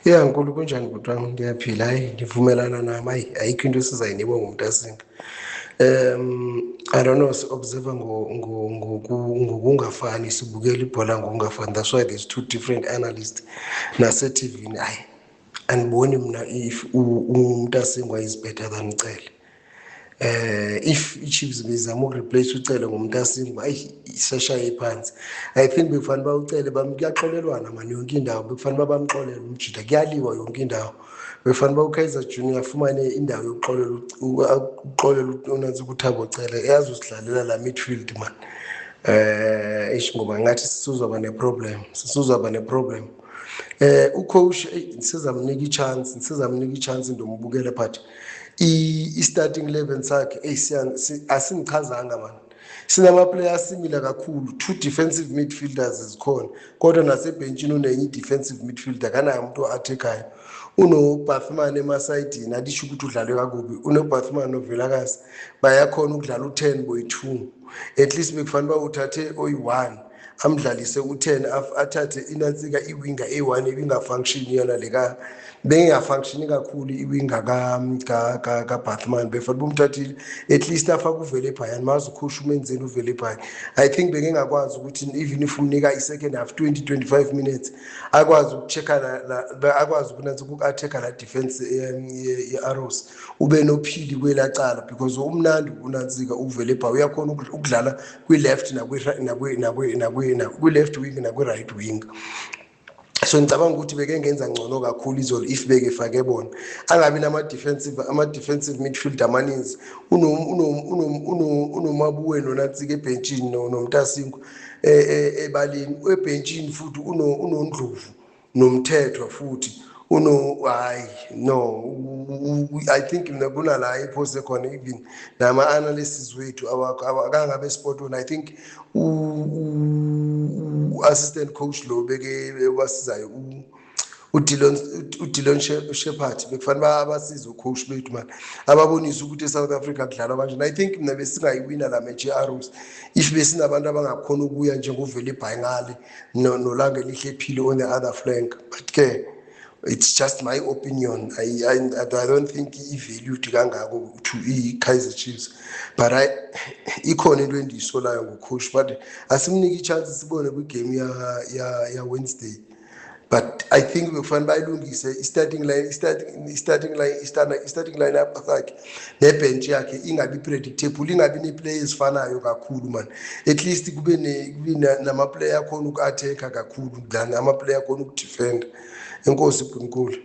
Ya, nkulu, kunjani bhuti wam? Ndiyaphila. Hayi, ndivumelana nam. Hayi, ayikho into esizayinikwa nguMntasinga. I don't know, si-observe ngokungafani, sibukela ibhola ngokungafani. That's why there's two different analysts nasethivini. Hayi, andiboni mna if uMntasingwa is better than Cele. If i-Chiefs bezama ukureplace uCele ngoMntasingwa, ayi, iseshaye phansi. I think bekufanele uba uCele kuyaxolelwana mani yonke indawo, bekufanele uba bamxolele umjita, kuyaliwa yonke indawo. Bekufanele uba uKaizer Junior afumane indawo yokuxolela, ukuxolela unantsika uThabo Cele, eyazosidlalela laa midfield man. Eish, ngoba ngathi sisuzawuba ne-problem, sisuzawuba ne-problem. Ucoach sizamnika i-chance, sizamnika i-chance, ndombukela, but i-starting 11 sakhe, eyi, asingichazanga man. Sinama-player asimila kakhulu, two defensive midfielders zikhona, kodwa nasebhentshini unenye i-defensive midfielder, kanayo umuntu o-attack-ayo. UnoBathman emasayidini, alisho ukuthi udlale kakubi, unoBathman noVelakazi bayakhona ukudlala u-10 boyi-2. At least bekufanele uba uthathe oyi-1 amdlalise u-10, athathe inantsika iwinga eyi-1 ibingafunction yona le ka bengingafunctioni kakhulu iwinga kaBathman. Befanele umthathile at least afake uvele eBhayani, mazi ukhusha umenzeni uvele eBhayani. I think bengingakwazi ukuthi even if umnika i-second half 20 25 minutes, akwazi ukucheck-a akwazi ukunantsika uku-attack-a la defense ye-Arrows, ube nophili kwelaa cala, because umnandi unantsika uvele ebha, uyakhona ukudlala kwi-left nakwi-left wing nakwi-right wing. So ngicabanga ukuthi beke ngenza ngcono kakhulu izolo if bekefake bona, angabi nama-defensive, ama-defensive midfield amaninzi. UnoMabuwe nonantsika ebhentshini, noMntasingwa ebaleni ebhentshini, futhi unoNdlovu noMthethwa futhi uno, hayi no, I think mina kunala iphose khona, even nama-analysis wethu akangabe spot on. I think u-assistant coach lo beke wasizayo, uDillon Sheppard, bekufanele abasize ucoach bethu man, ababonise ukuthi eSouth Africa kudlalwa kanjani. I think mina besingayiwina la match ye-Arrows if besinabantu abangakhona ukuya njengovele ibhayi ngale noLanga Elihle Phile on the other flank, but ke it's just my opinion. I don't think i-valued kangako to i-Kaizer Chiefs, but I ikhona into endiyisolayo ngocoach, but asimnike i-chance sibone kwigame ya Wednesday. But I think bekufanele bayilungise i-starting line, i-starting line, i-starting line up sakhe nebench yakhe ingabi predictable, ingabi ne-player ezifanayo kakhulu man. At least kube nama-player akhona uku-attack-a kakhulu than ama-player akhona ukudefenda. Enkosi, bhunkulu.